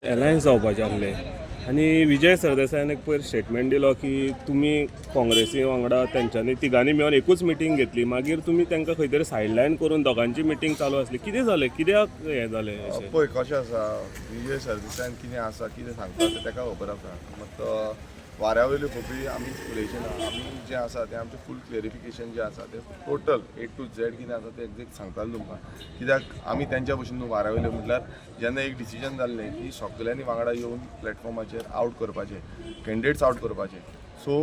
Alliance जावपाचें आसलें आनी विजय सरदेसायान एक पयर स्टेटमेंट दिलो की तुमी काँग्रेसी वांगडा तेंच्यांनी तिगांनी मेळून एकूच मिटींग घेतली, मागीर तुमी तांकां खंय तरी सायडलायन करून दोगांची मिटींग चालू आसली. कितें जालें, कित्याक हें जालें अशें? पळय कशें आसा, विजय सरदेसायान कितें आसा, कितें सांगता तें ताका खबर आसा. मात वाऱ्या वयल्यो खबरी आमी उलयचे ना. आमी जें आसा तें आमचें फूल क्लेरिफिकेशन जें आसा तें टोटल ए टू झॅड कितें आसा तें एग्जॅक्ट सांगताले तुमकां. कित्याक आमी तेंच्या भशेन न्हू. वाऱ्या वयल्यो म्हटल्यार जेन्ना एक डिसिजन जाल्लें की सगल्यांनी वांगडा येवन प्लॅटफॉर्माचेर आवट करपाचें, कॅन्डिडेट्स आवट करपाचे, सो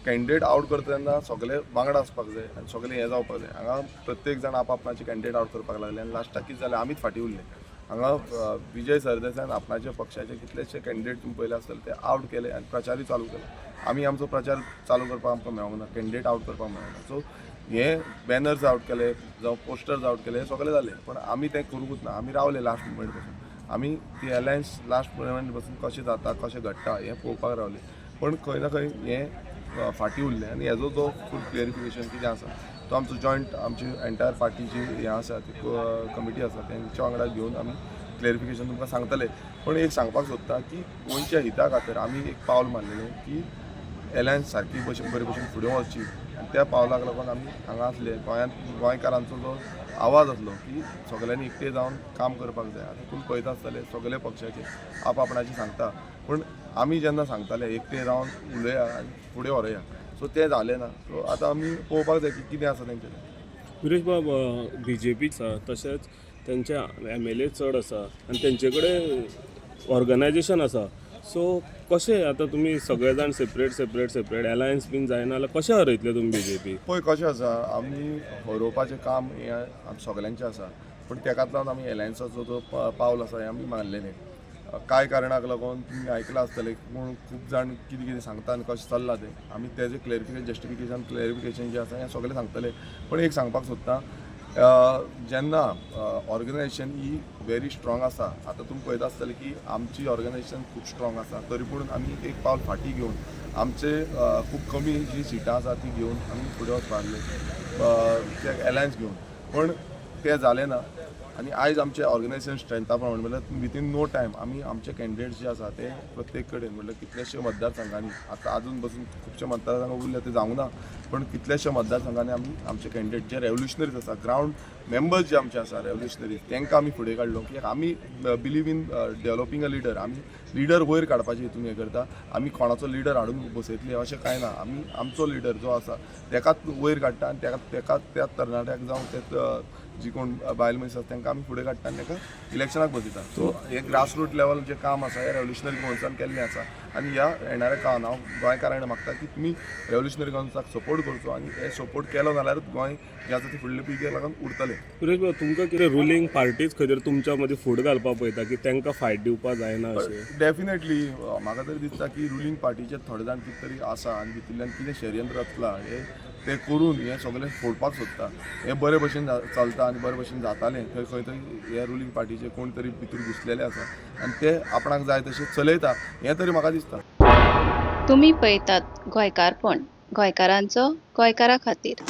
कॅन्डिडेट आवट करता तेन्ना सगळे वांगडा आसपाक जाय आनी सगळे हें जावपाक जाय. हांगा प्रत्येक जाण आप आपणाचे कॅन्डिडेट आवट करपाक लागले आनी लास्टाक कितें जालें, आमीच फाटीं उरले. हांगा विजय सरदेसायान आपणाच्या पक्षाचे कितलेशे कॅन्डिडेट तुमी पळयले आसतले, ते आवट केले आनी प्रचारूय चालू केलो. आमी आमचो प्रचार चालू करपाक आमकां मेळोंक ना, कॅन्डिडेट आवट करपाक मेळोंक ना. सो हे बॅनर्स आवट केले जावं पोस्टर्स आवट केले, हे सगळें जालें, पण आमी तें करूंकूच ना. आमी रावले लास्ट मुमेंट पासून. आमी ती अलायन्स लास्ट मुमेंट पासून कशें जाता, कशें घडटा हें पळोवपाक रावले, पण खंय ना खंय हें फाटीं उरलें. आनी हेजो जो फूल क्लेरिफिकेशन कितें आसा तो आमचो जॉयंट, आमची एंटायर पार्टीची हें आसा, ती कमिटी आसा, तेंच्या वांगडा घेवन आमी क्लेरिफिकेशन तुमकां सांगतले. पण एक सांगपाक सोदता की गोंयच्या हिता खातीर आमी एक पावल मारलेलें की एलायन्स सारकी भशेन बरे भशेन फुडें वचची आनी त्या पावलाक लागून आमी हांगा आसले. गोंयांत गोंयकारांचो जो आवाज आसलो की सगल्यांनी एकटे जावन काम करपाक जाय. आतां तुमी पळयता आसतले, सगळे पक्षाचे आप आपणाचे सांगता, पूण आमी जेन्ना सांगताले एकटे रावन उलया आनी फुडें व्हरया, सो तें जालें ना. सो आतां आमी पळोवपाक जाय की कितें आसा तेंचें तें. विरेश बाब, बीजेपी आसा, तशेंच तेंचे एमएलए चड आसा आनी तेंचे कडेन ऑर्गनायजेशन आसा. सो कशें आतां तुमी सगळे जाण सेपरेट सेपरेट सेपरेट, एलायन्स बीन जायना जाल्यार कशें हरयतले तुमी बीजेपी? पळय कशें आसा, आमी हरोवपाचें काम हें आम सगल्यांचें आसा, पूण तेकाच लागून आमी एलायन्साचो जो पावल आसा हें आमी मारलेलें. कांय कारणाक लागून तुमी आयकलां आसतलें, कोण खूब जाण कितें कितें सांगता आनी कशें चल्लां तें. आमी तेजें क्लेरिफिकेशन, जस्टिफिकेशन, क्लेरिफिकेशन जें आसा हें सगळें सांगतले. पूण एक सांगपाक सोदता, जेन्ना ऑर्गनायजेशन ही व्हेरी स्ट्रॉंग आसा, आतां तुमी पळयता आसतले की आमची ऑर्गनायजेशन खूब स्ट्रॉंग आसा, तरी पूण आमी एक पावल फाटीं घेवन आमचे खूब कमी जी सिटां आसा ती घेवन आमी फुडें वचपाक लागले एलायन्स घेवन, पूण तें जालें ना. आनी आयज आमचें ऑर्गनायजेशन स्ट्रेंथा प्रमाणे म्हणल्यार विथीन नो टायम आमी आमचे कॅन्डिडेट्स जे आसा ते प्रत्येक कडेन, म्हणल्यार कितलेशे मतदारसंघांनी, आतां आजून बसून खुबशे मतदारसंघ उरले ते जावंक ना, पण कितलेशे मतदारसंघांनी आमी आमचे कॅन्डिडेट जे रेव्होल्युशनरीज आसा, ग्रावंड मेंबर्स जे आमचे आसा रेव्होल्युशनरीज, तांकां आमी फुडें काडलो. कित्याक आमी believe in developing a leader. आमी लिडर वयर काडपाचे हितून हें करता. आमी कोणाचो लिडर हाडून बसयतले अशें कांय ना. आमी आमचो लिडर जो आसा तेकाच वयर काडटा आनी तेका त्या तरणाट्याक जावं ते जी कोण बायल मनीस आसा तांकां आमी फुडें काडटा आनी ताका इलेक्शनाक बसयता. सो हे ग्रासरूट लेवल जें काम आसा हें रेव्होल्युशनरी गोवन्सान केल्लें आसा आनी ह्या येणाऱ्या काळान हांव गोंयकारांक मागता की तुमी रेव्होल्युशनरी गोवन्साक सपोर्ट करचो आनी हे सपोर्ट केलो जाल्यारूच गोंय जें आसा तें फुडले पिळगेक लागून उरतलें. सुरेश बाब, तुमकां कितें रुलींग पार्टीच खंय तरी तुमच्या मदीं फूट घालपाक पळयता की तांकां फायट दिवपाक जायना अशें? डेफिनेटली, म्हाका तरी दिसता की रुलींग पार्टीचे थोडे जाण कितें तरी आसा आनी भितरल्यान कितें षडयंत्र रचलां, हे ते करून हें सगळें फोडपाक सोदता. हें बरे भशेन चलता आनी बरे भशेन जातालें, थंय खंय तरी हे रुलींग पार्टीचे कोण तरी भितर घुसलेले आसा आनी ते आपणाक जाय तशें चलयता, हें तरी म्हाका दिसता. तुमी पळयतात गोंयकारपण, गोंयकारांचो गोंयकारा खातीर.